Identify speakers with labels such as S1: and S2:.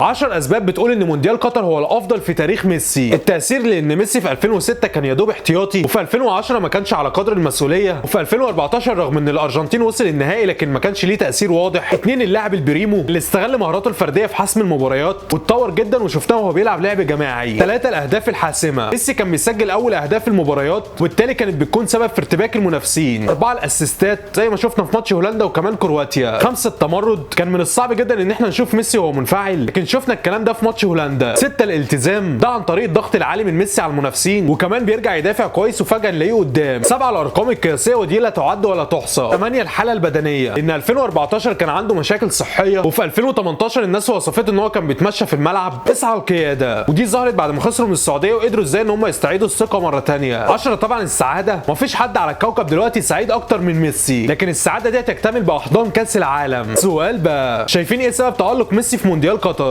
S1: 10 اسباب بتقول ان مونديال قطر هو الافضل في تاريخ ميسي. التاثير لان ميسي في 2006 كان يا دوب احتياطي، وفي 2010 ما كانش على قدر المسؤولية، وفي 2014 رغم ان الارجنتين وصل النهائي لكن ما كانش ليه تاثير واضح. 2 اللاعب البريمو اللي استغل مهاراته الفردية في حسم المباريات واتطور جدا وشفناه وهو بيلعب لعب جماعي. 3 الاهداف الحاسمة، ميسي كان بيسجل اول اهداف المباريات وبالتالي كانت بتكون سبب في ارتباك المنافسين. 4 الاسيستات زي ما شفنا في ماتش هولندا وكمان كرواتيا. 5 التمرد، كان من الصعب جدا ان احنا نشوف ميسي وهو منفعل لكن شفنا الكلام ده في ماتش هولندا. 6 الالتزام، ده عن طريق الضغط العالي من ميسي على المنافسين وكمان بيرجع يدافع كويس وفجاة نلاقيه قدام. 7 الارقام القياسية ودي لا تعد ولا تحصى. 8 الحالة البدنية، ان 2014 كان عنده مشاكل صحية وفي 2018 الناس وصفته ان هو كان بيتمشى في الملعب. 9 القيادة، ودي ظهرت بعد ما خسروا من السعودية وقدروا ازاي ان هم يستعيدوا الثقة مرة ثانية. 10 طبعا السعادة، مفيش حد على الكوكب دلوقتي سعيد اكتر من ميسي، لكن السعادة دي هتكتمل باحضان كاس العالم. سؤال بقى، شايفين ايه سبب تالق ميسي في مونديال قطر؟